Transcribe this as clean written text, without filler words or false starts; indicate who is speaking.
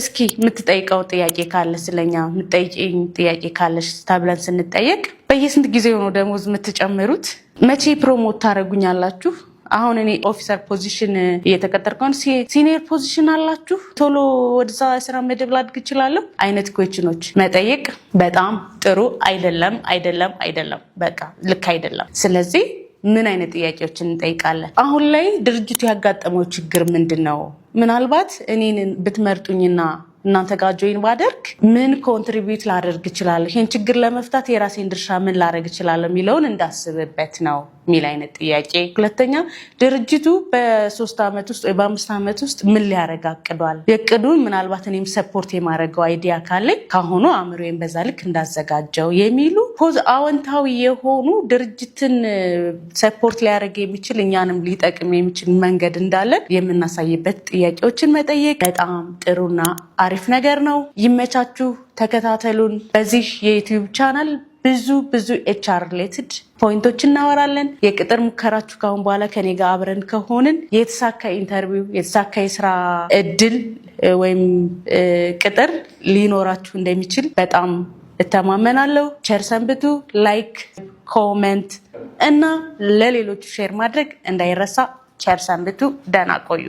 Speaker 1: እስኪ የምትጠይቀው ጥያቄ ካለ፣ ስለኛ የምትጠይቂኝ ጥያቄ ካለሽ ተብለን ስንጠየቅ በየስንት ጊዜ ነው ደሞዝ የምትጨምሩት? መቼ promote ታደርጉኛላችሁ? አሁን እኔ officer position እየተቀጠርኩ ነው፣ senior position አላችሁ? ቶሎ ወደዛ የስራ መደብ ላድግ እችላለሁ? አይነት question ኦች መጠየቅ በጣም ጥሩ አይደለም፣ አይደለም፣ አይደለም። በቃ ልክ አይደለም። ስለዚህ ምን አይነት ጥያቄዎችን እንጠይቃለን? አሁን ላይ ድርጅቱ ያጋጠመው ችግር ምንድን ነው? ምናልባት እኔን ብትመርጡኝና እናንተ ጋር join ባደርግ ምን contribute ላደርግ እችላለሁ? ይህን ችግር ለመፍታት የራሴን ድርሻ ምን ላደርግ እችላለሁ የሚለውን እንዳስብበት ነው የሚል አይነት ጥያቄ። ሁለተኛ፣ ድርጅቱ በ3 ዓመት ውስጥ ወይ በ5 ዓመት ውስጥ ምን ሊያደርግ አቅዷል? የእቅዱን ምናልባት እኔም support የማደርገው idea ካለኝ ካሁኑ አእምሮዬን በዛ ልክ እንዳዘጋጀው የሚሉ አዎንታዊ የሆኑ፣ ድርጅትን support ሊያደርግ የሚችል፣ እኛንም ሊጠቅም የሚችል መንገድ እንዳለን የምናሳይበት ጥያቄዎችን መጠየቅ በጣም ጥሩና አሪፍ ነገር ነው። ይመቻችሁ፣ ተከታተሉን። በዚህ የ YouTube channel ብዙ ብዙ HR related point ኦች እናወራለን። የቅጥር ሙከራችሁ ካሁን በኋላ ከኔ ጋር አብረን ከሆንን የተሳካ interview፣ የተሳካ የስራ እድል ወይም ቅጥር ሊኖራችሁ እንደሚችል በጣም እተማመናለሁ። ቸር ሰንብቱ። Like፣ comment እና ለሌሎቹ share ማድረግ እንዳይረሳ። ቸር ሰንብቱ። ደህና ቆዩ።